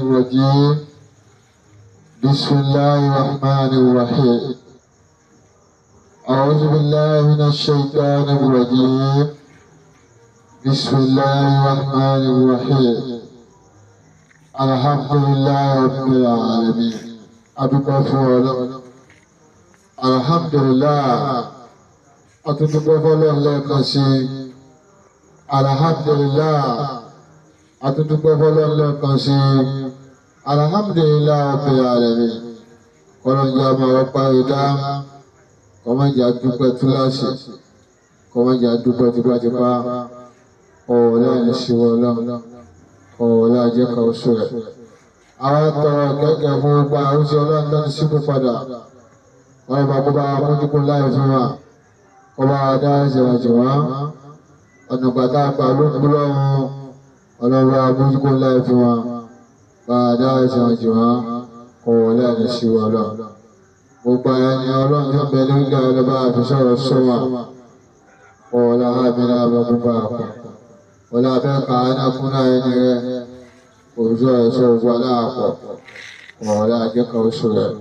الرجيم. بسم الله الرحمن الرحيم. أعوذ بالله من الشيطان الرجيم. بسم الله الرحمن الرحيم. الحمد لله رب العالمين. Adúpẹ́ fún Ọlọ́run. Alhamdulillah. Atúndúpẹ́ fọ́lọ́run lẹ́ẹ̀kan sí i. Alhamdulillah. Atúndúpẹ́ fọ́lọ́run lẹ́ẹ̀kan sí i. Alhamdulillah rabbil alamin. Kọ́lọ́njẹ́ ọmọ ọ̀pá ìdá. Kọ́mọ́jà dúpẹ́ túláṣì. Kọ́mọ́jà dúpẹ́ tipátipá. Ọ̀ọ́lá ìṣirò Ọlọ́run. Ọ̀ọ́lá jẹ́ka oṣù rẹ̀. Àwọn tọrọ kẹ̀kẹ́ fún gbogbo àrùsí Ọlọ́run tó ń sípò padà. Wọ́n bá kó bá mójúkó láì fún wa. Kó bá dá ìṣẹ̀wọ̀n wá. Ọ̀nà gbàtà àgbà ló kú lọ́run. Ọlọ́run bá mójúkó láì fún wa. Bá dá ìṣẹ̀wọ̀n wá. Ọ̀ọ́lá ìṣirò Ọlọ́run. Gbogbo ẹni Ọlọ́run tó ń bẹ lórílẹ̀ ọlọ́ba àfisọ̀rọ̀ sọ́wà. Ọ̀ọ́lá àmìlà àbọ̀kúnfà àpọ̀. Ọ̀là abẹ́ kàánà fúnra ẹni rẹ̀. Òjò ẹ̀ṣọ́ ògbó aláàpọ̀. Ọ̀ọ́lá àjẹkà oṣù rẹ̀.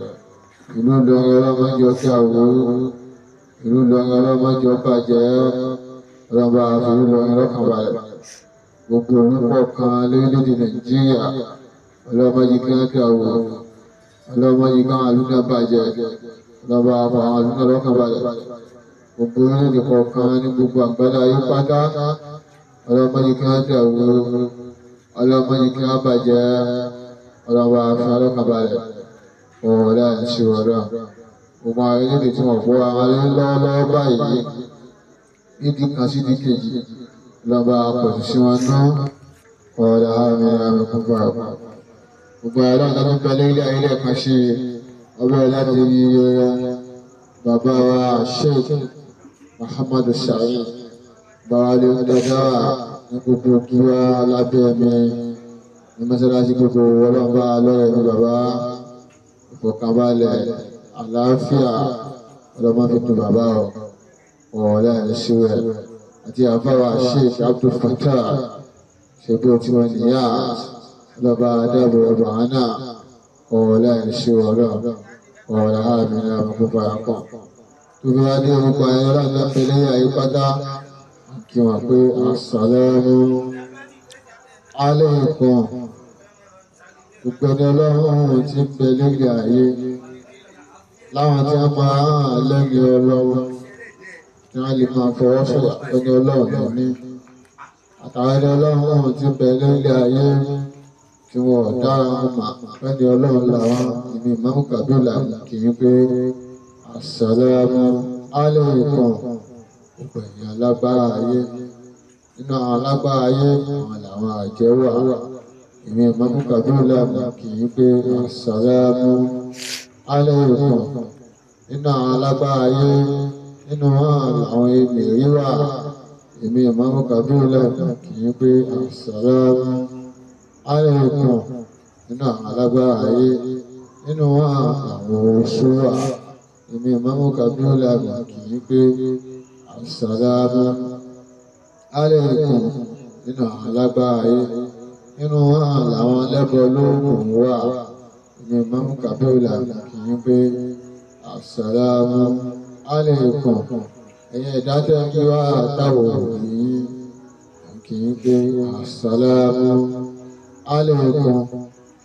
Ìlú Ìlọrin ọlọ́mọdé ọtí àwòrán. Ìlú Ìlọrin ọlọ́mọdé ọbàjẹ́. Ọlọ́ba àfìlú Ìlọrin lọ́kàn balẹ̀. Gbogbo olùkọ́ kan lórílẹ̀-èdè Nàìjíríà. Ọlọ́mọdé kí wọ́n kí àwòrán. Ọlọ́mọdé kan àlùnà bàjẹ́. Ọlọ́ba àfàwọn àlùnà lọ́kàn balẹ̀. Gbogbo orílẹ̀-èdè kọ̀ọ̀kan ní gbogbo àgbàlá ayé pátá. Ọlọ́mọdé kí wọ́n kí àwòrán. Ọlọ́mọdé kí wọ́n bàjẹ́. Ọlọ́ba àfàwọn lọ́kàn balẹ̀. Ọ̀ọ́lá ìṣirò Ọlọ́run. Gbogbo àwọn orílẹ̀-èdè tí wọ́n fọ́ ara lé lọ́wọ́lọ́wọ́ báyìí. Nídìí kan sí ní kejì. Ọlọ́ba pẹ̀lú sí wọn ná. Ọ̀ọ́lá àmì àmì kún fún àpò. Gbogbo àwọn ọlọ́run tó ń bẹ lórílẹ̀ ayé lẹ́ẹ̀kan sí ọbẹ̀ láti rí bàbá wa Sheikh Muhammad Saheed. Bàbá lè ń dada ní gbogbo kíwá lábẹ́ mi ní mọ́sálásí gbogbo ọlọ́run bá lọ́rẹ̀ ní bàbá. Ìfọ̀kànbalẹ̀ àlàáfíà ọlọ́mọ fi dùn bàbá o. Ọ̀ọ́lá ìṣirò ẹ̀ àti àfáwà Sheikh Abdul Fattah ṣègbè tí wọ́n níyà lọ́ba adáàbò ọba àná. Ọ̀ọ́lá ìṣirò Ọlọ́run. Ọ̀ọ́lá àmì àmì àpọ̀. Tó fi wá dé orúkọ ayé ọlọ́run lápẹ́ lẹ́yìn àyípadà kí wọ́n pé assalamu alaykum. Gbogbo ẹni Ọlọ́run tí ń bẹ lórí ayé láwọn tí wọ́n máa hàn lẹ́yìn Ọlọ́run tí wọ́n lè máa fọwọ́ sọ̀yà ẹni Ọlọ́run ní. Àtàwọn ẹni Ọlọ́run tí ń bẹ lórí ayé tí wọ́n dára wọn mà ẹni Ọlọ́run làwọn ìmí Imam Kabila kì í pé assalamu alaykum. Gbogbo ẹ̀yin alágbára ayé nínú àwọn alágbára ayé àwọn làwọn àjẹ́ wà. Ìmí Imam Kabila kì í pé assalamu alaykum. Nínú àwọn alágbára ayé nínú wọn làwọn èmìrí wà. Ìmí Imam Kabila kì í pé assalamu alaykum. Nínú àwọn alágbára ayé nínú wọn làwọn oṣó wà. Ìmí Imam Kabila kì í pé assalamu alaykum. Nínú àwọn alágbára ayé nínú wọn làwọn ẹlẹ́bọ lóògùn wà. Ìmí Imam Kabila kì í pé assalamu alaykum. Ẹ̀yin ẹ̀dá tẹ́ ń kí wá táwọn òbí kì í pé assalamu alaykum.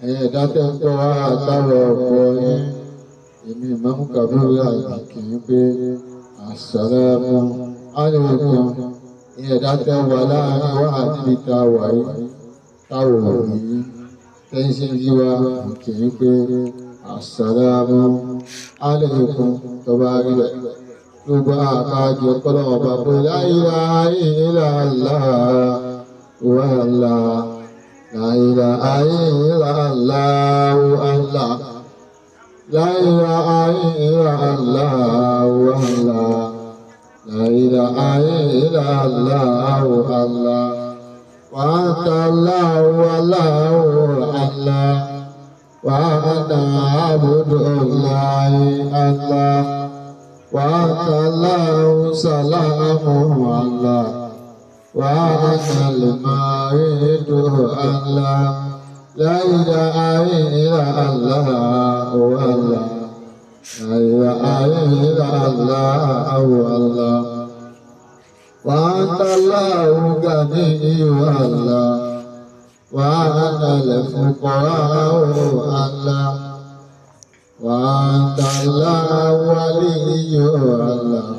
Ẹ̀yin ẹ̀dá tẹ́ ń gbọ́ wá táwọn ọ̀pọ̀ yín. Ìmí Imam Kabila kì í pé assalamu alaykum. Ẹ̀yin ẹ̀dá tẹ́ wà láàrin wá níbi tá a wà yìí táwọn òbí tẹ́ńṣẹ́ yí wa kì í pé assalamu alaykum. Tó bá rí bẹ́ẹ̀. Gbogbo àkájọ kọ́lọ́wọ́ bá pé la ilaha illallah wa Allah la ilaha illallah wa Allah la ilaha illallah wa Allah la ilaha illallah wa Allah wa anta Allah wallahu Allah wa ana abdullahi Allah. وأنت الله سلام الله وأنا المعيد الله لا إله إلا الله هو الله لا إله إلا الله هو الله وأنت الله غني الله وأنا الفقراء الله وأنت الله ولي الله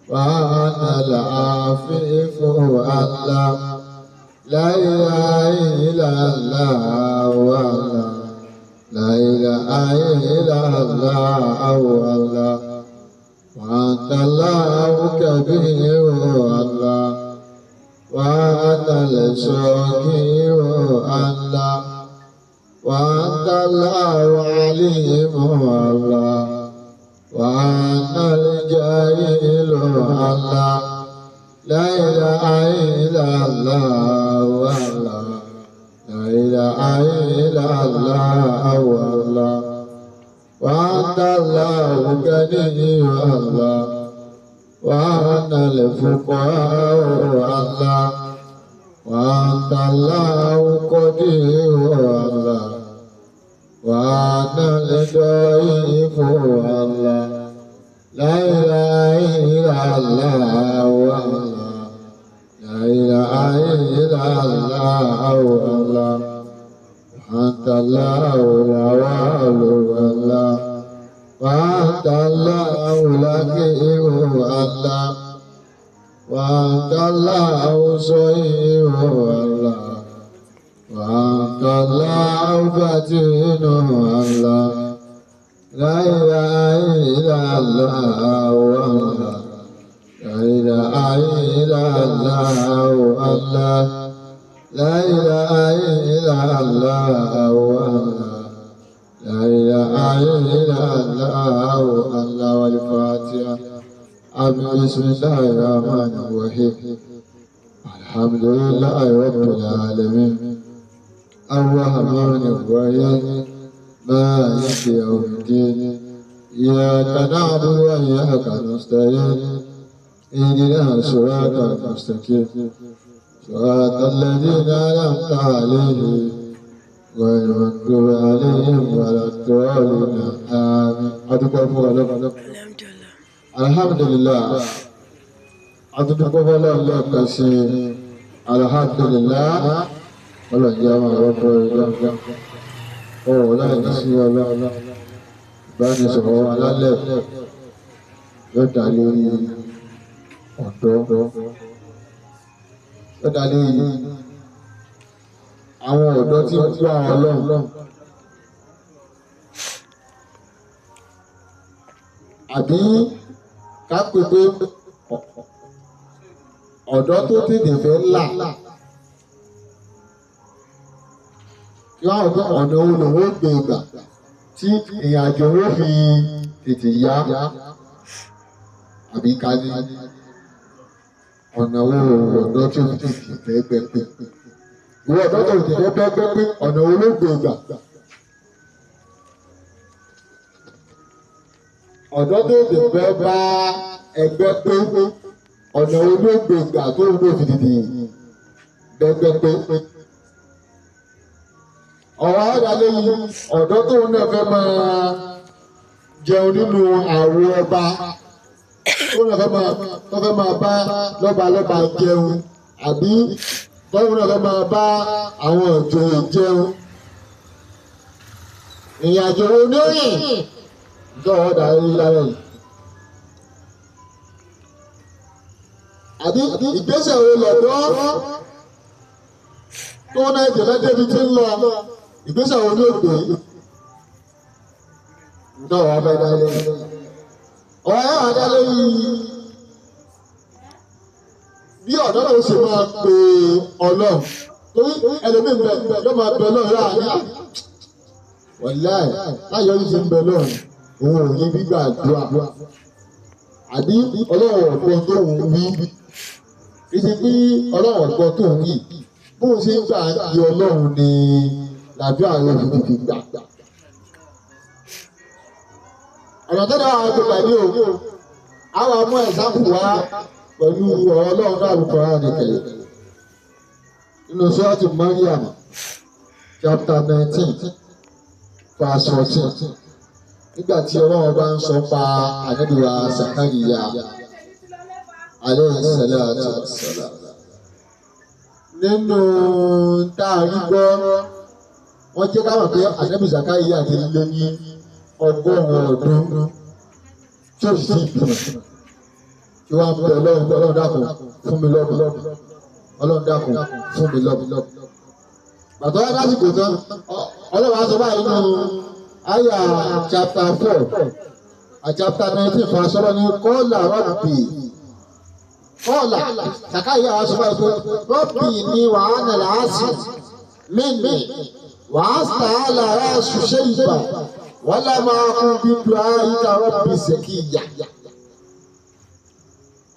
وأنا العفيف الله لا إله إلا الله الله لا إله إلا الله الله وأنت الله كبير الله وأنا الصغير الله وأنت الله عليم الله وأنا الجاهل الله لا إله إلا الله الله لا إله إلا الله الله وأنت الله غني الله وأنا الفقراء الله وأنت الله قدير الله وأنا الضعيف الله لا إله إلا الله الله لا إله إلا الله الله أنت الله الأول الله وأنت الله الأخير الله وأنت الله الصغير الله وأنت الله الباطن الله لا إله إلا الله الله لا إله إلا الله الله لا إله إلا الله الله لا إله إلا الله الله والفاتحة. بسم الله الرحمن الرحيم. الحمد لله رب العالمين الرحمن الرحيم مالك يوم الدين إياك نعبد وإياك نستعين اهدنا الصراط المستقيم صراط الذين أنعمت عليهم غير المغضوب عليهم ولا الضالين آمين. Adúpẹ́ fún Ọlọ́run. Alhamdulillah. Adúpẹ́ fún Ọlọ́run lẹ́ẹ̀kan sí i. Alhamdulillah. Ọlọ́run jẹ́ àwọn ọ̀rọ̀ ìlú. Ọ̀rọ̀ láì ní sí Ọlọ́run. Ìbánisọ̀rọ̀ alálẹ̀ yóò dá lórí ọ̀dọ́. Yóò dá lórí àwọn ọ̀dọ́ tí ń wá Ọlọ́run. Àbí ká pè pé ọ̀dọ́ tó tètè fẹ́ là kí wọ́n rò pé ọ̀nà wo lòun ó gbé gbà tí ìrìn àjò wọn fi tètè yá, àbí ká ní ọ̀nà wo ọ̀dọ́ tó tètè fẹ́ gbẹ pé ìwọ ọ̀dọ́ tó tètè fẹ́ gbẹ pé ọ̀nà wo ló gbé gbà. Ọ̀dọ́ tó tètè fẹ́ bá ẹgbẹ́ pé ọ̀nà wo ló gbé gbà tó ń lò fìdìdì gbẹgbẹ́ pé. Ọ̀rọ̀ àdàlẹ́ yìí ọ̀dọ́ tóun náà fẹ́ máa jẹun nínú àwo ọba tóun náà fẹ́ máa bá lọ́balọ́ba jẹun, àbí tóun náà fẹ́ máa bá àwọn ìjòyè jẹun. Ìrìn àjò wo ni ó rìn? Ìjọ ọ̀dà rí lára yìí. Àbí ìgbésẹ̀ wo lọ̀dọ́ tóun náà jẹ̀fẹ́ débi tí ń lọ? Ìgbésẹ̀ wo ló gbé? Ǹjọ́ wa fẹ́ dá lé. Ọ̀rọ̀ ẹ̀ wá dá lórí bí ọ̀dọ́ náà ṣe máa pe Ọlọ́run. Torí ẹlòmíì ń bẹ yóò máa bẹ Ọlọ́run láàárín. Wàláì láyọ̀ yìí ṣe ń bẹ Ọlọ́run, òun ò ní gbígbà àdúrà. Àbí Ọlọ́run ọ̀gbọ́n tó ń wí. Kì í ṣe pé Ọlọ́run ọ̀gbọ́n tó ń wí. Bóun ṣe ń gbà di Ọlọ́run ni làdúrà rẹ̀ fi tètè gbà. Ọ̀nà tó dára àwọn àgbègbè ní o, àwọn amú ẹ̀sáǹpù wá pẹ̀lú ọ̀rọ̀ Ọlọ́run náà Al-Qur'an nìkẹ́yẹ. Nínú Suratu Maryam, chapter 19 verse 14, nígbà tí Ọlọ́run bá ń sọ pa Ànábì wa Zakariya alayhi salatu wassalam. Nínú tá a rí gbọ́, wọ́n jẹ́ ká mọ̀ pé Ànábì Zakariya ti lé ní 100 ọdún tí ó sì ti bímọ, tí wọ́n á bẹ Ọlọ́run pé Ọlọ́run dákun fún mi lọ́mọ, Ọlọ́run dákun fún mi lọ́mọ. Bàtọ́ wá lásìkò tán, Ọlọ́run á sọ báyìí nínú àyà chapter 4 àti chapter 19 fún aṣọ́rọ́ ní kọ́là rọ́bì. Kọ́là Zakariya wá sọ báyìí pé rọ́bì ni wàhánà làásì mí wàhásà àlàrà ṣùṣẹ́ ìgbà wàhálà máa kún bí dùn áyíká rọ́bì ṣèkìyà.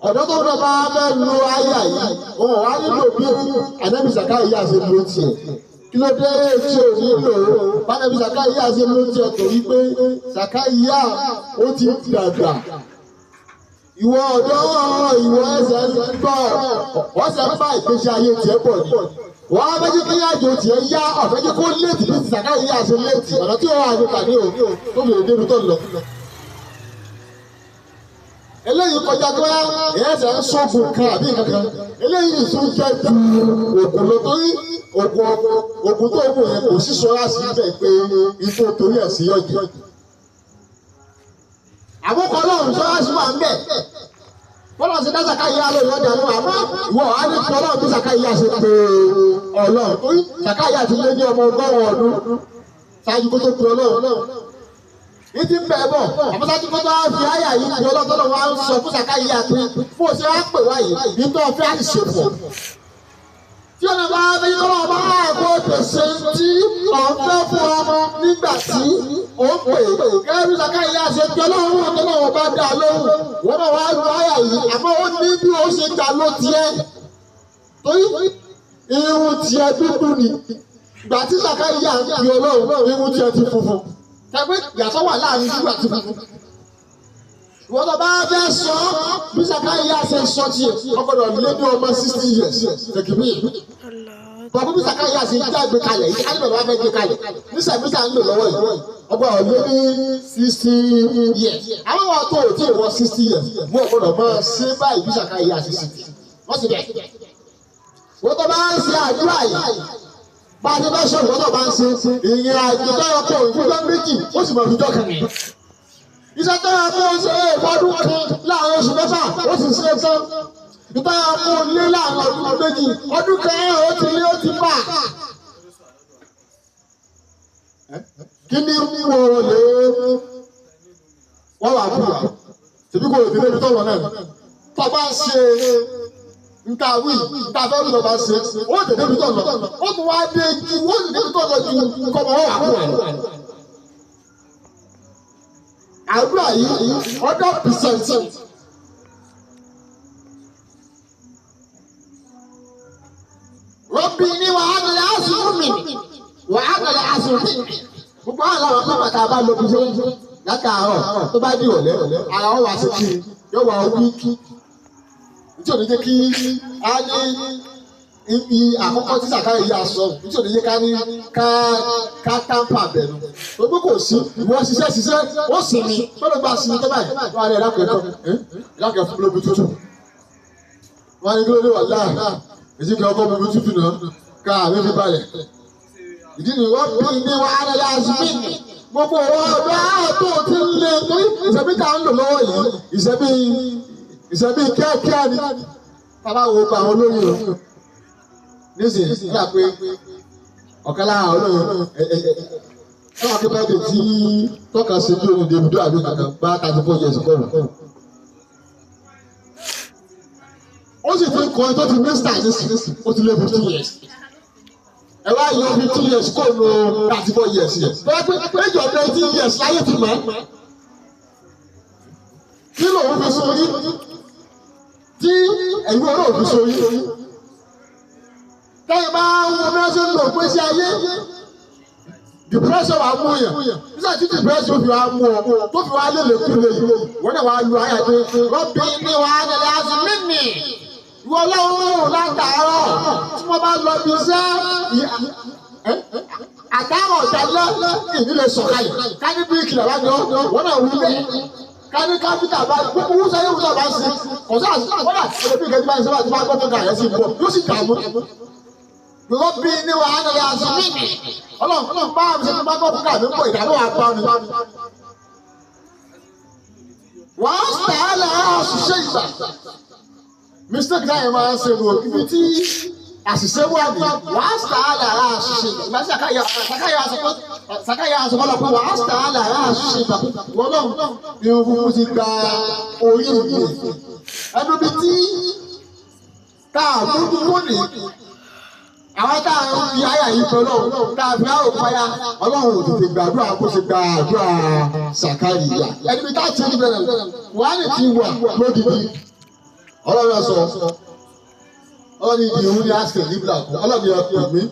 Ọ̀dọ́ tó fẹ́ bá fẹ́ lo àyà yìí, òun wá nílò bí Ànábì Zakariya ṣe lo tiẹ̀. Kí ló dé tí ò nílò Ànábì Zakariya ṣe lo tiẹ̀? Torí pé Zakariya ó ti dàgbà. Ìwọ ọ̀dọ́, ìwọ ẹsẹ̀ ń bọ̀, wọ́n ṣe ń bá ìgbésí ayé tiẹ̀ bọ̀ ni. Wọ́n á fẹ́ jẹ́ kí àjò tiẹ̀ yá, ọ̀fẹ́ jẹ́ kó léètì bí Zakariya ṣe léètì. Ọ̀nà tí wọ́n á fi kà ní o tó fi lè débi tó lọ. Eléyìí kọjá pé ẹsẹ̀ ń sọ́gun kan àbí kankan, eléyìí tún jẹ́ ju ògùn lọ, torí ògùn tó gùn yẹn kò sí sọ́ra sí bẹ́ẹ̀ pé ikú torí ẹ̀ sí ọ̀jẹ̀. Àbúkọ Ọlọ́run sọ́ra sí wà ń bẹ̀. Bọ́lá ṣe dá Zakariya lórí ọjà ló wà, àmọ́ ìwọ á ní kí Ọlọ́run bí Zakariya ṣe pé Ọlọ́run, torí Zakariya ti lé ní ọmọ 100 ọdún ṣáájú kó tó pe Ọlọ́run. Ní ti ń bẹ̀ bọ̀, àmọ́ ṣáájú kó tó fi àyà yìí pe Ọlọ́run, tọ́lọ́ wa ń sọ fún Zakariya pé fún òṣèré wa pè wá yìí nítorí ọ̀fẹ́ àṣìṣe pọ̀. Tí ọ̀nà bá fẹ́ kọ́ bá kó pèsè tí ọ̀fẹ́ fún ọmọ nígbà tí ó ń pè é. Gẹ́gẹ́ bí Zakariya ṣe pe Ọlọ́run, tọ́lọ́run bá dá a lóhùn, wọ́n náà wá lu àyà yìí, àmọ́ ó ní bí ó ṣe gbà ló tiẹ̀. Torí irun tiẹ̀ dúdú ni. Ìgbà tí Zakariya ń pe Ọlọ́run, irun tiẹ̀ ti funfun. Tẹ̀gbẹ́ ìyàtọ̀ wà láàrin dúdú àti funfun. Ìwọ́n tó bá fẹ́ sọ bí Zakariya ṣe sọ tiẹ̀, ó gbọ́dọ̀ lé ní ọmọ 60 years. Tẹ̀kìmí. Bọ̀dé bí Zakariya ṣe já gbé kalẹ̀ yìí, á ní bàbá fẹ́ gbé kalẹ̀. Nísàmísà ń lò lọ́wọ́ yìí, ọgbà lé ní 60 years. Àwọn wa tó ò tí ì wọ 60 years, wọ́n gbọ́dọ̀ máa ṣe báyìí bí Zakariya ṣe ṣe. Wọ́n sì bẹ̀. Wọ́n tó bá ń ṣe àdúrà yìí, bá a ti fẹ́ sọ̀rọ̀, wọ́n tó bá ń ṣe ìrìn àjò tó yẹ kó ìfúnjọ́ méjì, ó sì mọ̀ fúnjọ́ kan. Iṣẹ́ tó yẹ kó ṣe ọdún kan láàrin oṣù mẹ́fà, ó sì ṣe tán. Ìtọ́ yẹ kó lé láàrin ọdún méjì, ọdún kan ó ti lé ó ti bà. Kí ni wọ́n lè wọ́n wà bù wá? Tèmi kò lè dé ibi tó lọ náà. Tó bá ń ṣe nta wí, nta fẹ́ wí lọ bá ṣe, ó lè débi tó lọ. Ó tún wá dé ju, ó lè débi tó lọ ju kọ́mọ wọ́n wà bù wá lọ. Àdúrà yìí 100%. Rọ́bì ni wàhálà lè àṣùrù mi, wàhálà lè àṣùrù mi. Gbogbo àwọn àwọn ọlọ́pàá tá a bá lọ bí ṣe látàárọ̀ tó bá di ìrọ̀lẹ́, ara wọn wá sí kiri, yóò wá wíkí. Tí ò ní jẹ́ kí á ní ibi àkọ́kọ́ tí Zakariya sọ, tí ò ní jẹ́ ká ní ká táǹpà bẹ̀rù. Gbogbo kò sí, ìwọ ṣiṣẹ́ ṣiṣẹ́, ó sì ní, tọ́lọ́ gba sinmi tó báyìí, wọ́n á ní ẹ̀dákẹ́ ẹ̀kọ́, ẹ̀dákẹ́ fún lóbi tútù. Wọ́n á ní kí ló dé wà láà, èyí kí ọkọ̀ bóbi tútù náà, ká àmì fi balẹ̀. Ìdí ni wọ́n bí ní wàhálà lásìmí. Gbogbo ọ̀dọ́ àtò tí ń lé torí ìṣẹ̀bí tá à ń lò lọ́wọ́ yìí, ìṣẹ̀bí kíákíá ni. Bàbá wo gba àwọn olóyè o? Nísìnyí nígbà pé ọ̀kan lára àwọn olóyè ẹ̀ wọ́n bá dé tí tọ́ka sí bí orin Davido àbí kankan bá 34 years kọ́ rẹ̀. Ó sì ti kọ́ ẹ tó ti ní star nísìnyí, ó ti lé 15 years. Ẹ wá yọ 15 years kó nu 34 years yẹn. Bẹ́ẹ̀ pé age of 19 years láyé ti mọ̀. Kí lòun fi sórí? Tí ẹ̀yin ọ̀rọ̀ fi sórí. Tẹ́yìn máa ń wo bí wọ́n ṣe ń lò pé sí ayé. Depression wa mú yàn. Nígbà tí depression fi wá mú ọ, tó fi wá lé lèkú lè yìí. Wọ́n náà wá lu ayé pé rọ́bì ní wàá nílẹ̀ àti mímì. Ìwọ Ọlọ́run látàárọ̀ tí wọ́n bá lọ bí iṣẹ́. Àtàwọn ọ̀dà lọ ìdílé sọ̀kalẹ̀. Ká ní bíríkì làbá ni wọ́n náà wú bẹ́ẹ̀. Ká ní káfíńtà bá gbogbo wúsá yóò wúsá bá ń sin. Kò sáà kọ́dà ẹlòmíì kẹ́tí bá ń sábà tí wọ́n gbọ́ tó ga ẹ̀ sí bọ̀ yóò sì dààmú. Ìwọ́n bí ní wàhálà yà sọ mí. Ọlọ́run bá mi ṣe bá gbọ́ fún kàmí ń bọ̀ ìdààmú wa bá mi. Wàá sàálà àṣìṣe ìgbà. Mistake náà yẹn máa ń ṣe lò ibi tí àṣìṣe wà ní. Wàá sàálà àṣìṣe ìgbà. Ìgbà tí Sàkáyà aṣọ fọlọ́ pé wàá sàálà àṣìṣe ìgbà. Wọ́n náà irun funfun ti gba orí mi. Ẹnu bíi tí tá a mójútó ní àwọn tá a ń fi àyà yìí pẹ̀lú ọlọ́run tá a fi àrò payá ọlọ́run ò tètè gbàdúrà bó ṣe gba àdúrà Sàkáríyà ẹni bí tá a ti ní bẹ̀rẹ̀ wàhálì ti wà lódìdí ọlọ́run sọ ọlọ́run ìdí ìhun ní àṣẹ nígbà kan ọlọ́run yẹ pè mí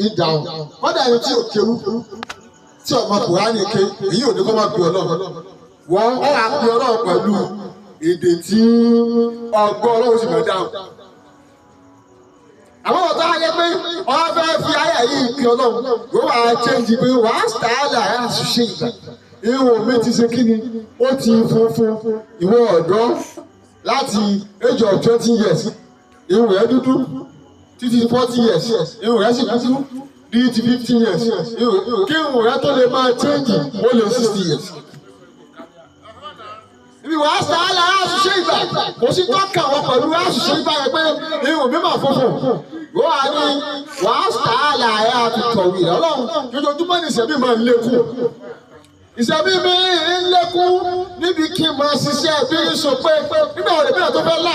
ìdáhùn kọ́dà ẹni tí ò kéwú tí ọmọ Kùránì ké èyí ò ní kọ́ máa pè ọlọ́run wọ́n wá pè ọlọ́run pẹ̀lú èdè tí ọgbọ́n ọlọ́run sì máa dáhùn. Àwọn ọ̀tá ayé pé wọ́n fẹ́ fi ayé yìí kí ọlọ́run yóò wá chẹ́ǹjì pé wàá sàálà àṣìṣe ìgbà. Irun mi ti ṣe kíni ó ti funfun ìwọ ọ̀dọ́ láti age of 20 years irun rẹ̀ dúdú títí 40 years irun rẹ̀ sì dúdú di ti 15 years kí irun rẹ̀ tó lè máa chẹ́ǹjì ó lè 60 years. Ibi wàá sàálà àṣìṣe ìgbà kò sí tọ́ka wọn pẹ̀lú àṣìṣe ìgbà yẹn pé irun mi máa funfun wọ́n á ní wàá sàálà ẹ̀ àtúntọ̀wé ọlọ́run jojoojúmọ́ ní ìṣẹ̀mí máa ń lékún ìṣẹ̀mí mi ń lékún níbi kí n máa ṣiṣẹ́ bí n sọ pé nígbà wọlé bí tó fẹ́ là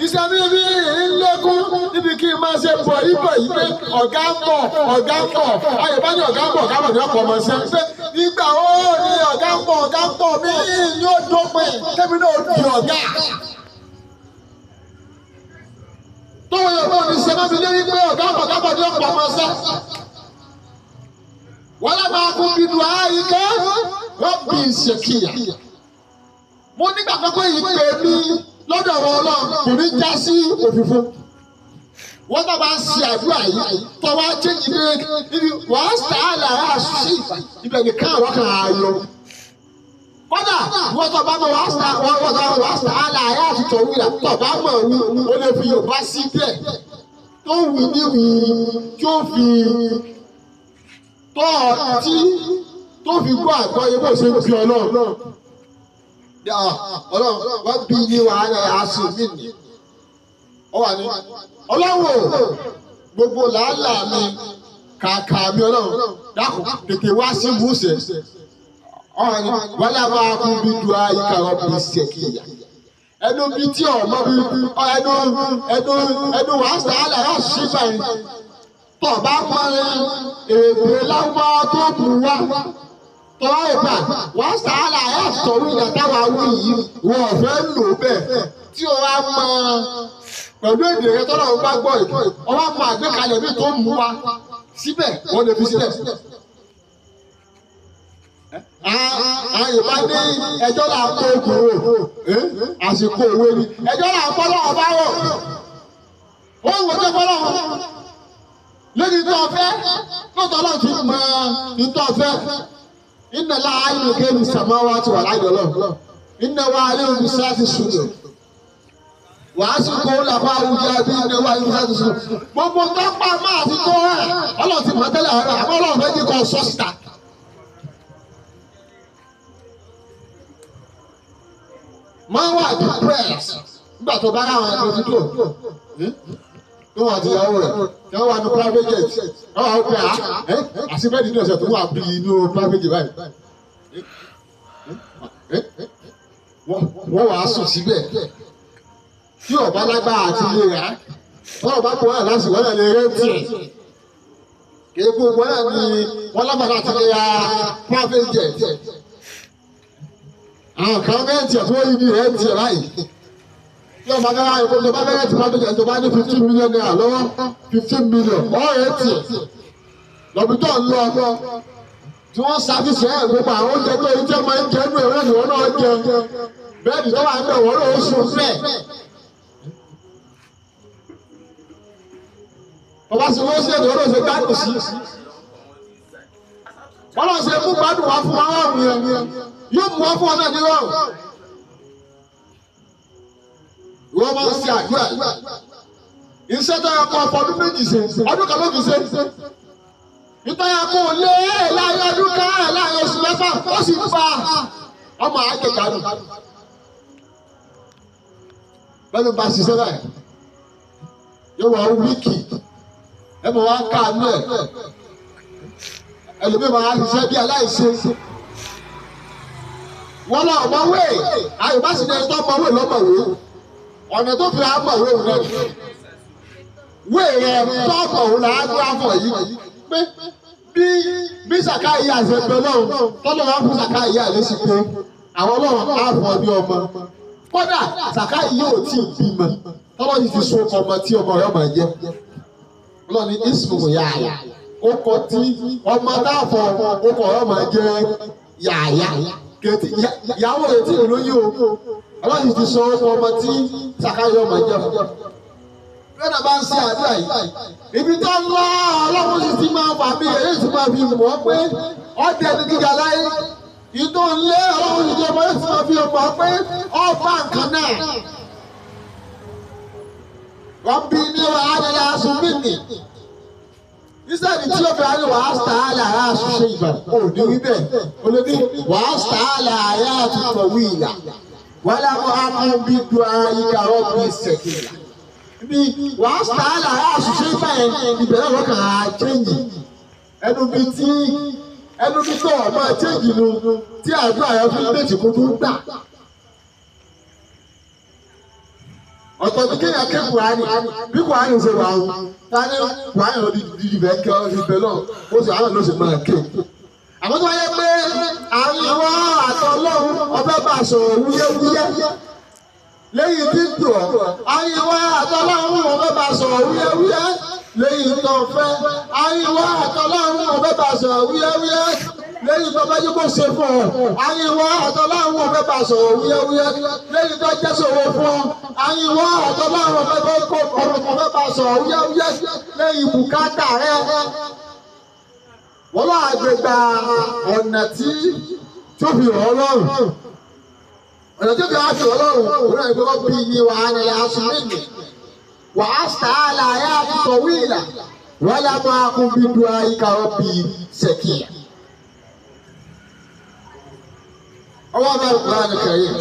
ìṣẹ̀mí mi ń lékún níbi kí n máa ṣe bọ̀ yíbọ̀ yìí pé ọ̀gá ń bọ̀ ọ̀gá ń bọ̀ ayọ̀bá ní ọ̀gá ń bọ̀ ọ̀gá ń bọ̀ ní ọ̀pọ̀ ọmọ ṣẹ́ pé nígbà ó ní ọ̀gá ń bọ̀ ọ̀gá ń bọ̀ mí ní ó dópin kébí náà ó di ọ̀gá. Tọ́wọ́ yóò bá mi ṣe má mi lérí pé ọ̀gá ń bọ̀ ọ̀gá ń bọ̀ ní ọ̀pọ̀ ọmọ ṣẹ́. Wọ́n lábàá kún bí dùn áyíká wọ́n bí ìṣèkìyà. Mo nígbàgbọ́ pé ìpè mi lọ́dọ̀ ọ̀rọ̀ Ọlọ́run kò ní já sí òfìfo. Wọ́n náà bá ń ṣe àdúrà yìí tọ́wọ́ chéjì pé ibi wàá sàálà àṣìṣe ibẹ̀ nìkan àwọn kan á yọ. Kódà wọ́n tó bá mọ̀ wàá sàálà ayé àtúntò wíwà tó bá mọ̀ wí ó lè fi Yorùbá sí bẹ́ẹ̀ tó wù ní wù tí ó fi tọ́ tí tó fi gbọ́ àgbọ́yé bó ṣe ń fi Ọlọ́run. Ọlọ́run wọ́n bí ní wàhálà aṣọ mi nì. Ó wà ní Ọlọ́run o gbogbo làálàá mi kàkà mi Ọlọ́run dákun tètè wá sí ìmúṣẹ. Ọ̀hún ni wàhálà máa kú bí du àyíká ọ̀bì ṣèkìyà. Ẹnu bí tí ọmọ bí ẹnu ẹnu ẹnu wàá sàálà wàá ṣí báyìí. Tọ́ bá pọ́nrin èdè lágbọ́ tó bù wá tọ́wá ìgbà wọ́n sàálà ẹ̀ sọ̀rọ̀ ìgbà táwa wí yìí wọ́n fẹ́ lò bẹ́ẹ̀ tí o wá mọ pẹ̀lú èdè rẹ tọ́lọ̀ ń bá gbọ́ yìí o wá mọ àgbékalẹ̀ mi tó mú wa síbẹ̀ wọ́n lè fi sílẹ̀. Àwọn Yorùbá ní ẹjọ́ là ń kó okùn wò àsìkò òwe ni ẹjọ́ là ń bọ́ lọ́wọ́ bá wọ̀ ó wò tó bọ́ lọ́wọ́ lórí tó fẹ́ lóòótọ́ ọlọ́run ti mọ ìtọ́ fẹ́ iná láàyè kéwì sàmáwá ti wà láàyè ọlọ́run iná wa aléwu sáà ti sùn wàá sì kó làbá àwùjọ bí iná wa aléwu sáà ti sùn gbogbo tó pa máa ti tó rẹ̀ ọlọ́run ti mọ̀ tẹ́lẹ̀ ọ̀rẹ́ àmọ́ ọlọ́run fẹ́ kí kò sọ síta. Máa wà depressed nígbà tó bá ráwọn ẹni tó tó wà àti ìyàwó rẹ̀ tí wọ́n wà ní private jet wọ́n wà ó pé à àti bẹ́ẹ̀ni ní ọ̀sẹ̀ tó wà bí inú private jet báyìí wọ́n wà á sùn síbẹ̀ tí ọ̀bá lágbára àti ilé rẹ̀ wọ́n ọ̀bá kò wọ́n láti wọ́n lè rẹ́ǹtì ẹ̀ kéèkó wọn náà ní wọ́n lábàá àti lè ra private jet àwọn kan rẹ́ǹtì ẹ̀ tí wọ́n yí bí rẹ́ǹtì ẹ̀ báyìí tí ọba fẹ́ ráyè kó tó bá fẹ́rẹ́ tí wọ́n tó bá ní ₦15 million lọ́wọ́ 15 million ọ̀rẹ́ tiẹ̀ lọ́bí tó ń lọ tí wọ́n ṣàfihàn ẹ̀ gbogbo àwọn oúnjẹ tó ń jẹ́ máa ń jẹ́ nù ẹ̀rọ ìwọ náà jẹ bẹ́ẹ̀ni tó wà ń bẹ̀ wọ́n náà ó sùn bẹ́ẹ̀. Bàbá sì wọ́n sí ẹ̀dọ̀ ọ̀rọ̀ ṣe gbádùn sí. Bọ́lá ṣe mú gbádùn wá fún wa rọrùn yẹn, yóò mú wá fún ọ náà ní rọrùn. Ìwọ máa ń ṣe àdúrà. Iṣẹ́ tó yẹ kó ọdún 2 ṣe, ọdún kan ló fi ṣe. Ìtọ́ yẹ kó lé láàrin ọdún kan láàrin oṣù 6, ó sì fa ọmọ àjẹgbádùn. Bẹ́ẹ̀ni bá ṣiṣẹ́ báyìí, yóò wá wíìkì, ẹ mọ̀ wá káàánú ẹ̀. Ẹlòmíì máa ṣiṣẹ́ bí aláìṣe. Wọ́n lọ ọ̀mọ̀wé, àyùbá sì ní ẹni tó mọ̀wé lọ́mọ̀wé. Ọ̀nà tó fi àmọ̀wé òun náà. Wé rẹ̀ tọ́pọ̀ òun là á gbé àfọ̀ yìí. Pé bí Sàká ìyá àṣẹ pé lọ́run, tọ́lọ́ wá fún Sàká ìyá rẹ̀ sí pé àwọn ọlọ́run á fọ ní ọmọ. Kódà Sàká ìyá ò tí ì bímọ, tọ́lọ́ yìí ti so ọmọ tí ọmọ rẹ̀ máa jẹ́. Ọlọ́run ní Ismu Yahya. Ó kọ tí ọmọ dáàfọ̀ ó kọ ọ̀rọ̀ máa jẹ́ Yahya. Ìyàwó rẹ̀ tí ì lóyún o. Ọlọ́run ti sọ ọkọ ọmọ tí Sàká ìyá máa jẹ́ fún. Lọ́nà bá ń ṣe àdúrà yìí. Ibi tó ń lọ ọlọ́run sì ti máa fà mí èyí sì máa fi mọ̀ pé ọdẹ ní gíga láyé. Ìtò ń lé ọlọ́run sì ti ọmọ yóò sì máa fi mọ̀ pé ọba nǹkan náà. Wọ́n bí ní wàhálà aṣọ mímì. Ìsẹ́ni tí ó fi wá ní wàá sàálà aṣọ ṣe ìgbà ò ní wí bẹ́ẹ̀. Olóbi wàá sàálà ayé àtúntò wí ìlà. Wàhálà mọ́ akọ́ bí du ayíká rọ́bì sẹ̀kìlà. Ibi wàá sàálà àṣìṣe báyẹn ìbẹ̀rẹ̀ wọn kàn á chẹ́ǹgì ẹnu bí tí ẹnu bí tó ọmọ chẹ́ǹgì nu tí àdúrà yẹn fún méjì kó tó gbà. Ọ̀tọ̀ ní kéèyàn ké Kùránì bí Kùránì ṣe wà ó tani Kùránì ló di bẹ́ẹ̀ kí ọ fi bẹ́ẹ̀ lọ ó sì àwọn ló sì máa ké. Àmọ́ tó wáyé pé àwọn àtọlọ́run ọbẹ̀ bá sọ̀rọ̀ wúyẹ́wúyẹ́ lẹ́yìn tí ń tò ọ́ àyìnwá àtọ́láhùn ọ̀fẹ́ bá sọ̀rọ̀ wúyẹ́wúyẹ́ lẹ́yìn tó fẹ́ àyìnwá àtọ́láhùn ọ̀fẹ́ bá sọ̀rọ̀ wúyẹ́wúyẹ́ lẹ́yìn tó bá yẹ kó ṣe fún ọ àyìnwá àtọ́láhùn ọ̀fẹ́ bá sọ̀rọ̀ wúyẹ́wúyẹ́ lẹ́yìn tó jẹ́ sọ̀rọ̀ fún ọ àyìnwá àtọ́láhùn ọ̀fẹ́ bá sọ̀rọ̀ wúyẹ́wúyẹ́ lẹ́yìn bùkátà rẹ. Wọ́n lọ́ àgbègbà ọ̀nà tí tó fi rọ̀ ọ́ lọ́rùn. Ọ̀nà tó fi wá sí ọlọ́run òun náà gbọ́dọ̀ bí ní wàhálà aṣọ méjì wàá sàálà ayé àtúntò wíìlà wọ́n lá máa kún bí du ayíká ọ̀bì sẹ̀kìyà. Ọwọ́ bá rẹ̀ ní kẹ̀yìn.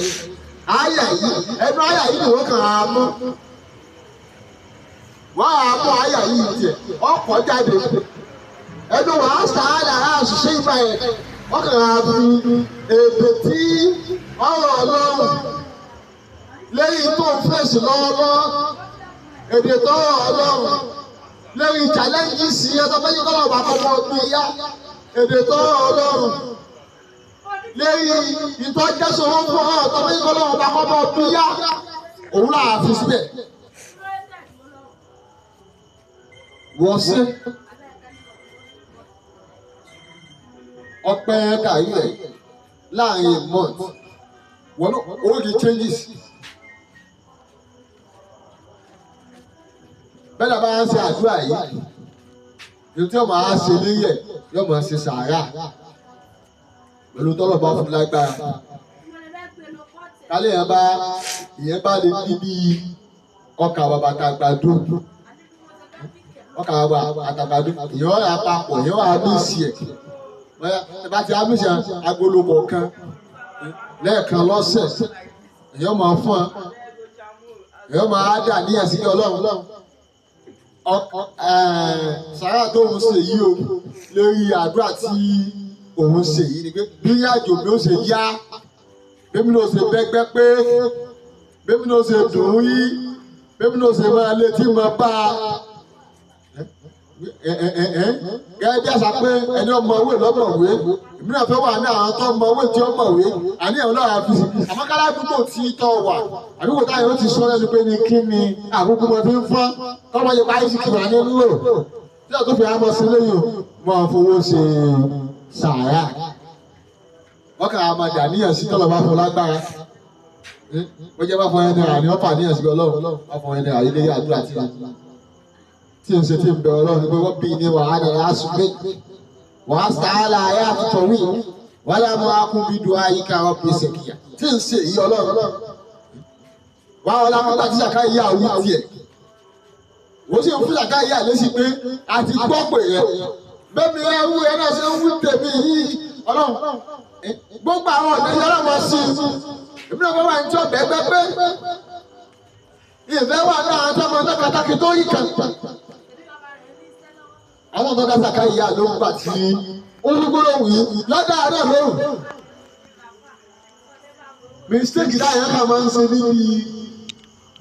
Àyà yìí ẹnu àyà yìí ni wọ́n kàn á mú. Wọ́n á mú àyà yìí tiẹ̀ ọkọ̀ jáde. Ẹnu wàá sàálà ayé àṣìṣe ìgbà yẹn wọ́n kàn á fi èdè tí ọ̀rọ̀ ọlọ́run lẹ́yìn tó ń fèsì lọ́wọ́lọ́wọ́ èdè tó ọ̀rọ̀ ọlọ́run lẹ́yìn challenges yẹn tó fẹ́ yí kọ́lọ̀ bá kọ́kọ́ gbé yá èdè tó ọ̀rọ̀ ọlọ́run lẹ́yìn ìtọ́jẹ́sọ̀rọ̀ fún ọ̀rọ̀ tó fẹ́ yí kọ́lọ̀ bá kọ́kọ́ gbé yá òun là á fi síbẹ̀. Wọ́n sí ọpẹ́ kàyí rẹ̀ láàrin month wọ́n ó rí changes. Bẹ́ẹ̀ náà bá ń ṣe àdúrà yìí, èyí tí yóò máa ṣe léyẹ̀ yóò máa ṣe sàárà pẹ̀lú tọ́lọ̀ bá fún lágbára. Kálí ìyẹn bá lè ní bí ọkà bàbà àtàgbàdo ọkà bàbà àtàgbàdo ìyẹn wà papọ̀ ìyẹn wà ní ìsì ẹ̀. Bá ti amúṣe agolo kọ̀ọ̀kan lẹ́ẹ̀kan lọ́sẹ̀ èyàn máa fún ọ èyàn máa dà ní ẹ̀sìn ọlọ́run sàrà tó ń ṣe yìí o lórí àdúrà tí òun ṣe yìí ni pé bí àjò mi ó ṣe yá bẹ́mi ló ṣe bẹ́gbẹ́ pé bẹ́mi ló ṣe dùn ún yí bẹ́mi ló ṣe máa létí máa bá a gẹ́gẹ́ bí àṣà pé ẹni ọmọ owó lọ́mọ̀wé èmi náà fẹ́ wà ní àwọn tó mọ owó tí ó mọ̀wé àníyàn náà fi sí àmọ́ káládùúgbò tí tọ́ wà àdúgbò táyà ó ti sọ lẹ́nu pé ní kí ni àkókò mọ̀ fi ń fọ́n tọ́mọ yẹn báyìí sì kìlọ̀ ní lò tí a tó fi àmọ́ sí lẹ́yìn mọ́ fowó ṣe sàárà wọ́n kà á máa dà níyàn sí tọ́lọ̀ bá fún lágbára ó jẹ́ bá fún ẹni rà ní wọ́n fà níyàn sí ọlọ́run bá fún ẹni rà ilé àdúrà tí ń ṣe tí ń bẹ ọlọ́run ní pé wọ́n bí ní wàhálà lásùn méjì Wàá sàálà ayé àtúntò wí wàhálà mọ́ akúbídùn ayíká ọ̀pẹ̀ ṣèkìyà tí ń ṣe èyí ọlọ́run wàá ọlá pátá tí sàkáyà wí tiẹ̀ wọ́n sì ń fún sàkáyà lésì pé a ti gbọ́ pé rẹ bẹ́ẹ̀ni ẹ wú ẹ náà ṣe ń wí tèmi yìí ọlọ́run gbogbo àwọn ọ̀nà yìí ọlọ́run sí i èmi náà wọ́n wà ní tí ọ̀bẹ gbẹ pé ìfẹ́ wà náà àti ọmọ náà kàtàkì tó yí kan àwọn ọmọ náà sàkáyà ló ń gbà tí olúgbòrò wì í lọ́dọ̀ àárọ̀ lóru mistake táyà kan máa ń ṣe níbi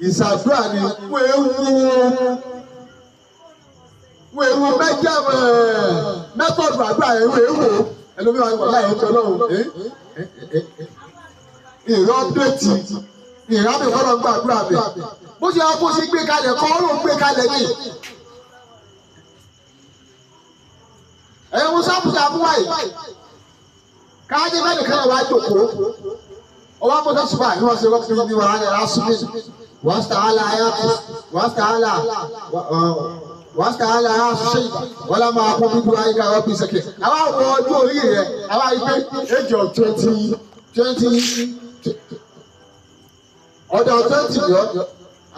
ìṣàdúrà ni wọ́n ewu wọ́n ewu mẹ́jọ mẹ́tọ̀dù àdúrà yẹn wọ́n ewu ẹlòmíràn wà láyé tó lọ́wọ́ ìrọ́ déètì ìrámì kọ́ ló ń gbàdúrà mi bó ṣe kó ṣe gbé kalẹ̀ kọ́ ló ń gbé kalẹ̀ ni. Ẹ̀yin musa musa mú wáyé káàdé bẹ́ẹ̀ nìkan náà wàá jòkó ọwọ́ mọ́tò ṣùgbọ́n àti wọ́n ṣe wọ́n fi ní wàhálà rẹ̀ lásìmí wọ́n sàálà ayáàtú wọ́n sàálà wọ́n sàálà aṣiṣẹ́ ìgbà wọ́n lá máa kún bíbú ayíká wọ́n fi ṣèké. Àwa wọ ọjọ́ orí rẹ̀ àwa yìí pé age of twenty twenty ọ̀dà 20 ni ọ́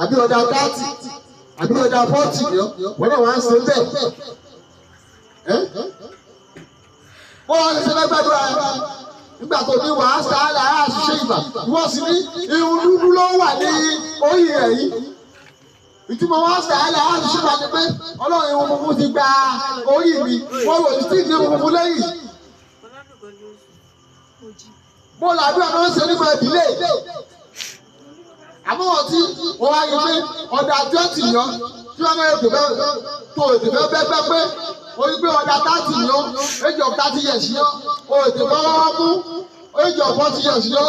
àbí ọ̀dà 30 àbí ọ̀dà 40 ni ọ́ wọ́n náà wá ń ṣe bẹ́ẹ̀. Wọ́n wá ṣe lẹ́gbẹ̀dúrà nígbà tó ní wàá sàálà àṣìṣe ìgbà wọ́n sì ní irun dúdú ló wà ní orí rẹ̀ yìí. Ìtumọ̀ wàá sàálà àṣìṣe ìgbà ni pé ọlọ́run irun funfun ti gba orí mi wọ́n wò ní tí ìdí irun funfun lẹ́yìn. Bọ́ọ̀lù àdúrà máa ń ṣe nípa ìdílé. Àmọ́ wọ́n tí wọ́n wá rí pé ọ̀dà 20 yọ tí wọ́n máa ń tò tó ètò fẹ́ bẹ́ẹ̀ pé o rí pé ọ̀dà 30 yọ age of 30 years yọ o ètò fẹ́ wọ́n mú age of 40 years yọ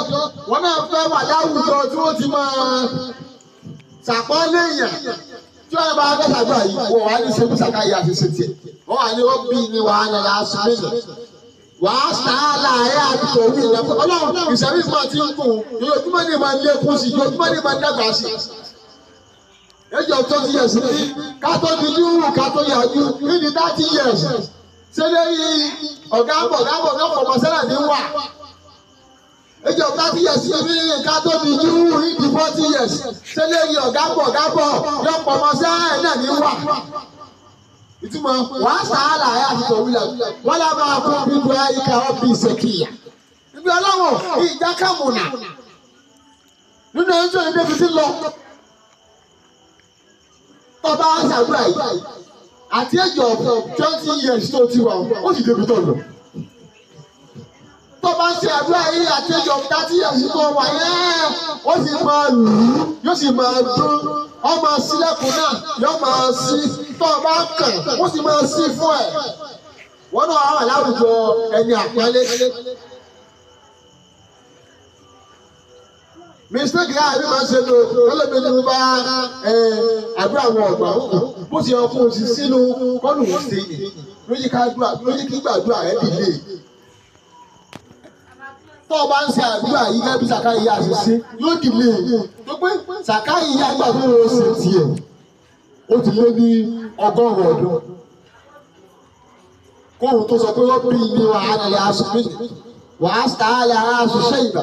wọ́n náà fẹ́ wà láwùjọ tí wọ́n ti máa ṣàpọ́nlé èèyàn tí wọ́n bá fẹ́ ṣàdúrà yìí wọ́n wá ní sẹ́kù sàkáyé àti ṣètì wọ́n wà ní wọ́n bí ní wàhálà lásìmínì wàá sàálà ẹ̀ àtúntò orí ìlẹ́kùn ọlọ́run ìṣẹ̀mí máa ti ń kùn ojoojúmọ́ ní máa ń lékún sí ojoojúmọ́ ní máa ń dàgbà sí. Age of 20 years ní kátó di dúró kátó yàjú ní 30 years ṣé lórí ọ̀gá bọ̀ ọ̀gá bọ̀ ọ̀gá pọ̀ mọ́sálà ní wà. Age of 30 years ní kátó di dúró ní 40 years ṣé lórí ọ̀gá bọ̀ ọ̀gá bọ̀ ọ̀gá pọ̀ mọ́sálà náà ní wà. Ìtumọ̀ wàá sàálà ẹ̀ àti tòwúlẹ̀ wọ́n lá máa kún bíbu ayíká ọ̀bí ìṣèkìyà. Ibi ọlọ́wọ̀ ìjà kàmùnà nínú ẹni tó ní débi tí lọ. Tọ́ba ṣàdúrà yìí àti age of 20 years tó ti wà ó sì débi tó lọ. Tọ́ba ṣe àdúrà yìí àti age of 30 years tó wà yẹn ó sì máa lù ú yóò sì máa dún ọmọ sílẹ̀kùn náà yóò máa sí tó o bá kàn ó sì máa sí fún ẹ̀. Wọ́n náà wà láwùjọ ẹni àpọ́nlé. Mistake náà àbí máa ń ṣe lò lọ́lọ́mí ní bá àdúrà àwọn ọ̀gbà bó ṣe ọkùnrin òsì sínú kọ́nù sí ni lójú kí gbàdúrà rẹ̀ dìde. Tó o bá ń ṣe àdúrà yìí gẹ́gẹ́ bí Sàkáyé yá ṣe ṣe yóò dìde tó pé Sàkáyé yá gbà tó o ṣe tiẹ̀ ó ti lé ní 100 ọdún. Kóhun tó sọ pé wọ́n bí ní wàhálà rẹ̀ aṣọ méjì wàá sàálà aṣọ ṣe ìgbà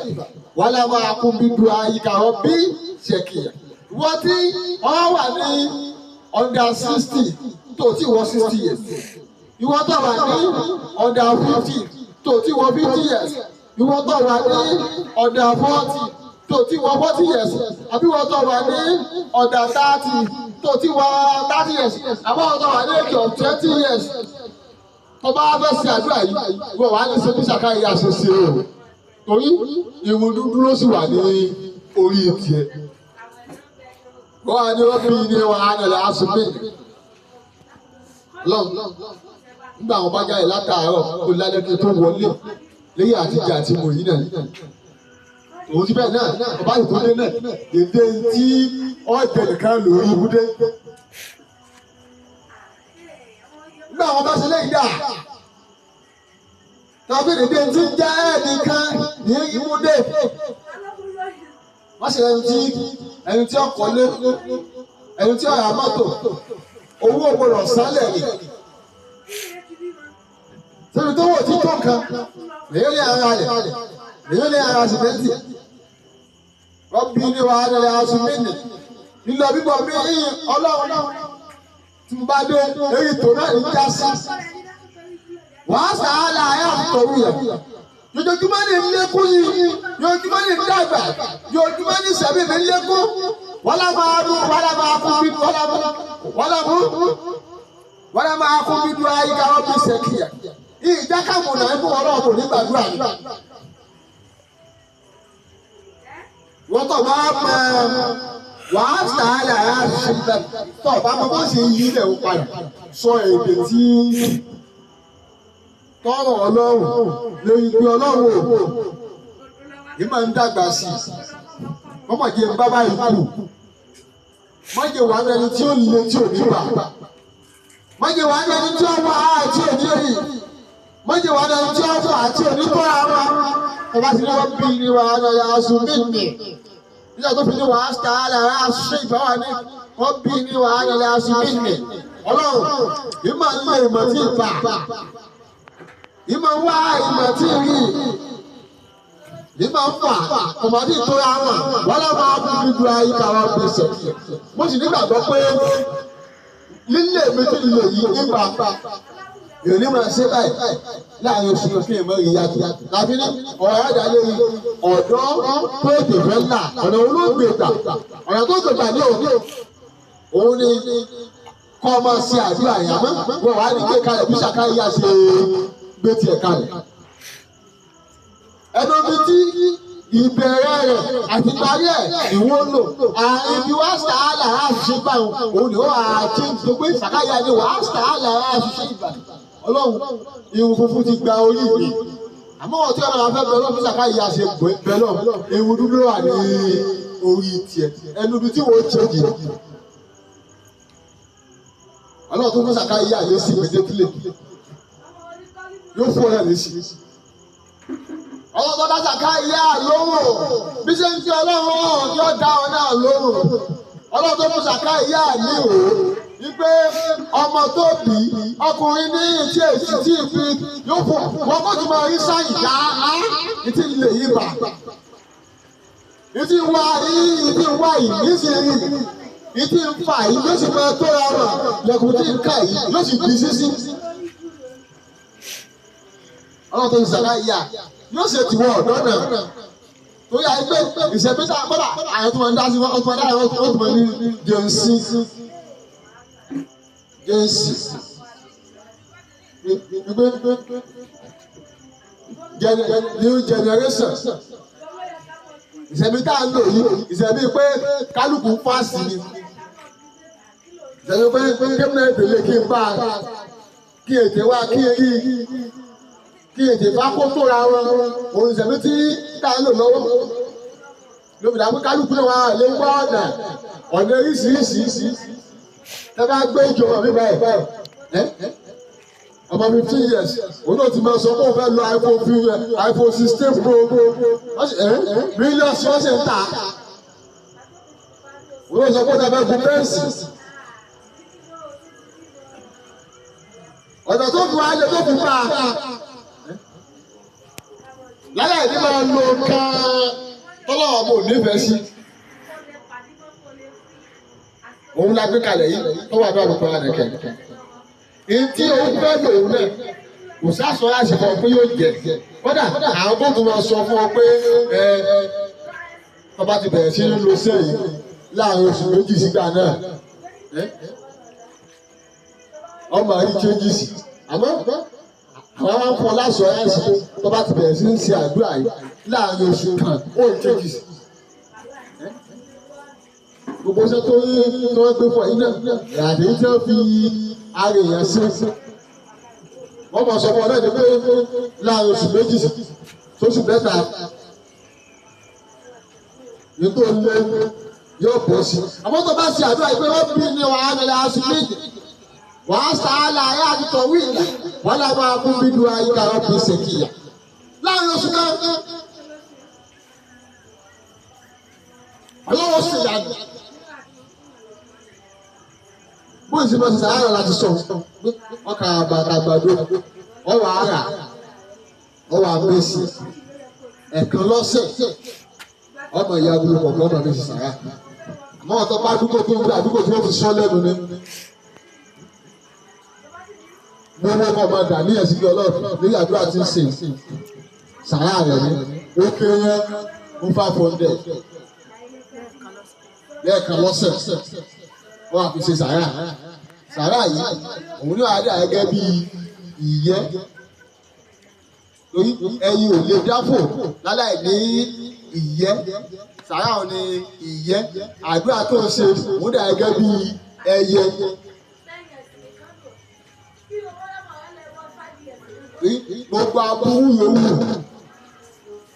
wọ́n lọ máa kún bí du àyíká wọn bí ṣèkìyà. Wọ́n tí wọ́n wà ní under 60 tó ti wọ 60 years. Ìwọ́n tó wà ní under 50 tó ti wọ 50 years. Ìwọ́n tó wà ní under 40 tó ti wọ 40 years. Àbí wọ́n tó wà ní under 30 tó ti wọ 30 years. Àbí wọ́n tó wà ní age of 20 years. Tó bá fẹ́ ṣe àdúrà yìí, wọ́n wà ní ṣe bí Sàkáyé ṣe ṣe o. Torí irun dúdú ló sì wà ní orí tiẹ̀. Wọ́n á ní wọ́n bí ní wàhálà lásìmí. Lọ́n nígbà wọn bá jáde látàárọ̀ ó lálẹ́ kí n tó wọlé lẹ́yìn àtijọ́ àti mò yìí náà. Òun ti bẹ́ẹ̀ náà ọba ìtòdé náà dédé tí ọ̀jẹ̀ nìkan lórí ibùdé. Nígbà wọn bá ṣe lẹ́yìn dà tàbí dédé tí ń jẹ́ ẹnìkan ní ibùdé. Wọ́n ṣe ẹni tí ọkọ̀ lé ẹni tí ọ̀rà mọ́tò owó gbọ́dọ̀ sálẹ̀ ni. Sẹ́ni tó wọ̀ tí tó nǹkan lèyìn lè ara rẹ̀ lèyìn lè ara sìmẹ́ntì. Rọ́bì ni wàá lè aṣọ mí nì. Lílọ bíbọ̀ mi yín ọlọ́run tí mo bá dé èyí tó náà ní já sí. Wàá sàálà ayé àtọ̀wé yẹn. Jojoojúmọ́ ní lékún yìí, jojoojúmọ́ ní dàgbà, jojoojúmọ́ ní sẹ̀mí mi lékún. Wọ́lá máa mú wọ́lá máa kún bí wọ́lá mú wọ́lá mú wọ́lá máa kún bí dúró ayé káwọ́ bí sẹ́kìyà. Ìjákàmù náà ń mú ọlọ́run ní gbàdúrà mi. Wọ́n tọ̀ máa mọ wàá sàálà àṣìbẹ̀ tọ̀ bá mọ bó ṣe yí ilẹ̀ ń padà sọ èdè tí tọrọ ọlọ́run lórí pé ọlọ́run ò yìí máa ń dàgbà sí i. Mọ́mọ́ jẹ́ ń bá báyìí kù. Mọ́jẹ̀ wà ní ẹni tí ó le tí ò ní bà. Mọ́jẹ̀ wà ní ẹni tí ó wà á tí ò ní rí. Mọ́jẹ̀ wà ní ẹni tí ó wà á tí ò ní kọ́ ara. Ọba ti ní wọ́n bí ní wàá lọ yà sùn mí nì. Nígbà tó fi ní wàá sá lára aṣọ ìbáwá ní wọ́n bí ní wàá lọ yà sùn mí nì. Ọlọ́run yìí máa ń lé ìmọ̀ tí ì bà. Yìí máa ń wá ìmọ̀ tí ì rí. Yìí máa ń fà ọmọdé ìtura wọn wọn lọ máa kú dúdú ayé káwọn fi sẹ. Mo sì nígbàgbọ́ pé lílé mi ti lò yìí nípa èyí máa ṣe báyìí láàrin oṣù kí n mọ ìyàtọ̀. Láfi ní ọ̀rọ̀ àjà lórí ọ̀dọ́ tó ètò fẹ́ là ọ̀nà olóògbé gbà ọ̀nà tó gbé gbà ní òun òun ni kọ́ ọmọ ṣe àdúrà yàmọ́ wọn wàá ní gbé kalẹ̀ bí sàkáyà ṣe gbé tiẹ̀ kalẹ̀. Ẹnu bíi tí ìbẹ̀rẹ̀ rẹ̀ àti parí ẹ̀ ìwọ lò àárín bí wàá sàálà àṣìṣe báwọn òun ni ó àti gbogbo ìsàkáyà ni wàá sàálà àṣìṣe ìgbà ọlọ́run irun funfun ti gba orí mi àmọ́ ọtí ọ̀nà àfẹ́ bẹ́ẹ̀ lọ́ọ̀ sàkáyà ṣe bẹ́ẹ̀ lọ́ọ̀ irun dúdú wà ní orí tiẹ̀ ẹnu bíi tí wọ́n ṣe jì ọlọ́run tó fún sàkáyà lé sí méjèèjì yóò fún ọ̀rẹ́ lé sí. Ọlọ́run tó dá Sàkáyà lóhùn bí ṣe ń fi ọlọ́run yóò dá ọ náà lóhùn. Ọlọ́run tó fún Sàkáyà ní òó wípé ọmọ tó bí ọkùnrin ní tí èsì tí ì fi yóò fún wọn kó tún máa rí sáyìn dá á ìtì lè yí bà. Ìtì wá ìtì wá yìí nísìnyí ìtì ń fà yìí yóò sì máa tó ra wọn lẹ́kùn tí ń kà yìí yóò sì bí sísí. Ọlọ́run tó ń Sàkáyà yóò ṣe tiwọ́ ọ̀dọ́ náà torí àìpé ìṣẹ̀bíta kọ́dà àyẹ̀ tó máa ń dá sí wọn ó tó máa ń dá sí wọn ó tó máa ní jẹ̀nsì jẹ̀nsì gbé new generation ìṣẹ̀bí tá à ń lò yìí ìṣẹ̀bí pé kálukú fásitì ni ìṣẹ̀bí pé kémìnà ètèlé kí n bá kí ètè wá kí kí ètè bá kó tóra wọn òun ìṣẹ̀mí tí tá a lò lọ́wọ́ lóbi dàbí kálukú náà wà lè wá ọ̀nà ọ̀nà oríṣiríṣi tẹ́ bá gbé ìjọba mi báyìí ọmọ 15 years òun náà ti máa sọ pé òun fẹ́ lo iPhone 16 Pro mílíọ̀nù wọ́n sì ń tà òun náà sọ pé òun fẹ́ gun bẹ́ǹsì ọ̀nà tó fi wá lè tó fi bá a lálẹ́ ìdí máa lo kan tọ́lọ́wọ́ mo nífẹ̀ẹ́ sí. Òun la gbé kalẹ̀ yìí tó wà ní àlùkò rẹ̀ kẹ̀. Ìtí òun fẹ́ lòun náà kò sásọ láti fọ pé yóò jẹ. Kódà àwọn tó tún máa sọ fún ọ pé ẹ tọba ti bẹ̀rẹ̀ sí ní lo sẹ́yìn láàrin oṣù méjì sígbà náà. Ọmọ yìí changes àmọ́ àwọn máa ń fọ láṣọ ẹ̀sìn pé tó bá ti bẹ̀rẹ̀ sí ní ṣe àdúrà yìí láàrin oṣù kan ó ń changes. Gbogbo iṣẹ́ tó ń tó ń gbé fún yín náà àti tí wọ́n fi ara èèyàn sí. Wọ́n máa sọ fún ọ náà ní pé láàrin oṣù méjì sóṣù mẹ́ta ní tó lé yóò bọ́ sí. Àmọ́ tó bá ṣe àdúrà yìí pé wọ́n bí ní wàhálà aṣọ méjì wàá sàálà ayé àtúntò wíìlà wọn là máa kú bí dùn ayé kàrọ bí sèkìyà láàrin oṣù kan ọlọ́wọ́ sì yàgò bó ìsìn bá ṣe sàárà láti sọ ọkà bàtà àgbàdo Ọwọ́ ara ọwọ́ àbẹ́sì ẹ̀kan lọ́sẹ̀ ọmọ ìyá agolo kọ̀ọ̀kan ọmọ mi sì sàrà. Àmọ́ ọ̀tọ́ bá àdúgbò tó ń gbé àdúgbò tí wọ́n ti sọ lẹ́nu ni. Gbogbo ọmọ ọmọ dà ní ẹ̀sìn bí ọlọ́run lórí àdúrà tí ń sè sàrà rẹ̀ ni. Ó kéré yẹn mú 500 lẹ́ẹ̀kan lọ́sẹ̀ wọ́n á fi ṣe sàrà. Sàrà yìí òun náà á dà gẹ́gẹ́ bí ìyẹ́ torí ẹyin ò lè dáfò láláì ní ìyẹ́. Sàrà ò ní ìyẹ́, àdúrà tó ń ṣe òun dà gẹ́gẹ́ bí ẹyẹ. Gbogbo aburú yòówù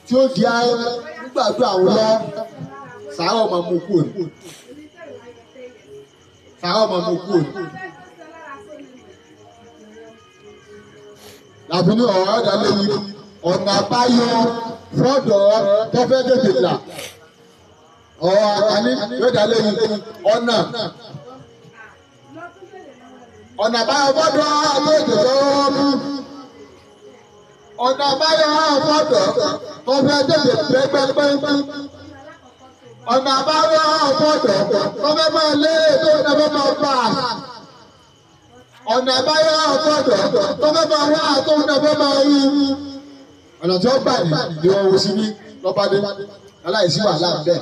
tí ó di ayé nígbàdúrà àwọn lọ sàrà ọmọ mú kúrò ní. Sàrà ọmọ mú kúrò ní. Làbí ní ọ̀rọ̀ ọ̀dà léwu ọ̀nà àbáyọ fọ́dọ̀ tó fẹ́ tètè là. Ọ̀rọ̀ àkànní yóò dá léwu ọ̀nà. Ọ̀nà àbáyọ fọ́dọ̀ tó tètè mú. Ọ̀nà àbáyọ fọ́dọ̀ tó fẹ́ tètè pẹ́pẹ́pẹ́. Ọ̀nà àbáyọ fọ́dọ̀ tó fẹ́ máa lé tó fẹ́ máa bá. Ọ̀nà àbáyọ fọ́dọ̀ tó fẹ́ máa wá tó fẹ́ máa rí. Ọ̀nà tí ó gbà ní ni wọ́n wo sí ní lọ́bàdé aláìsí wàhálà ń bẹ̀.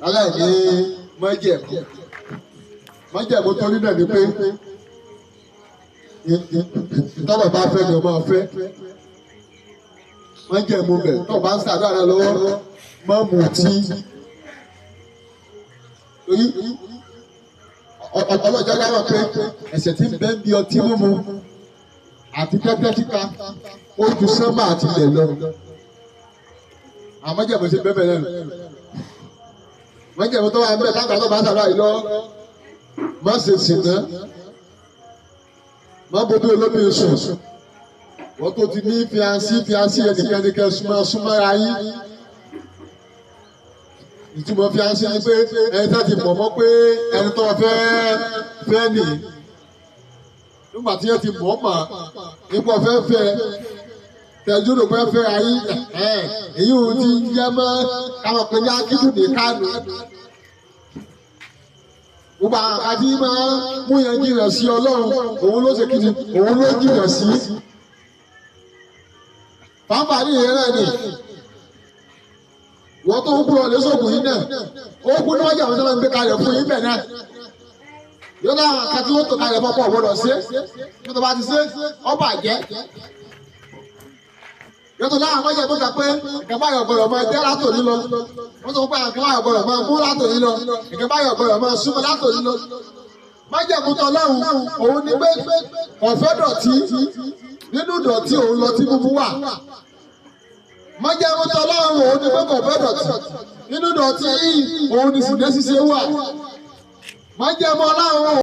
Aláìní mọ́jẹ̀mú. Mọ́jẹ̀mú tó ní náà ni pé tọ́lọ̀ bá fẹ́ ni o máa fẹ́. Mọ́jẹ̀mú bẹ̀ tọ́ bá ń ṣàdúrà náà lọ́wọ́ mọ́ mutí. Torí ọlọ́jọ́ ká mọ̀ pé ẹ̀ṣẹ̀ tí ń bẹ ń bí ọtí mímu àti tẹ́tẹ́ títa ó ju sánmà àti ilẹ̀ lọ. Àmọ́ jẹ̀mú ṣe bẹ́ẹ̀ lẹ́nu. Mọ́jẹ̀mú tó wà ń bẹ̀ tágbà tó bá ṣàdúrà yìí lọ má ṣe sìná. Má bójú olómi sùn. Wọ́n tó ti ní fiansí fiansí ẹnìkan nìkan súnmọ́ súnmọ́ra yín. Ìtumọ̀ fiansí ni pé ẹni tó ti mọ̀ mọ́ pé ẹni tó fẹ́ fẹ́ nìyí. Nígbà tí ẹ ti mọ̀ mọ̀ nípa fẹ́ fẹ́ tẹ̀jú ló fẹ́ fẹ́ ayé èyí ò ti yẹ mọ́ káwọn pé ní akíndùn ní Kánò. Gbogbo àwọn àkàtì máa ń mú yẹn jìnnà sí Ọlọ́run òun ló ṣe kíni òun ló jìnnà sí. Pàápàá ní ìyẹn náà ni wọ́n tó ń kúrò lẹ́sọ̀gùn yìí náà ó kú níwájú àwọn tó máa ń gbé kalẹ̀ fún yín bẹ̀ náà. Yóò náà àkàtì ó tó kalẹ̀ fọ́pọ̀ ọ̀gbọ́dọ̀ ṣe é tó bá ti ṣe ó bàjẹ́. Yóò tó láwọn akọ́jà tó kà pé nǹkan báyọ̀ gbọ́dọ̀ máa jẹ́ látòní lọ. Wọ́n sọ pé nǹkan báyọ̀ gbọ́dọ̀ máa mú látòní lọ. Nǹkan báyọ̀ gbọ́dọ̀ máa súnmọ́ látòní lọ. Májẹ̀mú tọlọ́run òun ni pé ọ̀fẹ́ dọ̀tí nínú dọ̀tí òun lọ tí mímú wà. Májẹ̀mú tọlọ́run òun ni pé ọ̀fẹ́ dọ̀tí nínú dọ̀tí òun ni sìnẹ́ ṣíṣe wà. Májẹ̀mú ọlọ́run.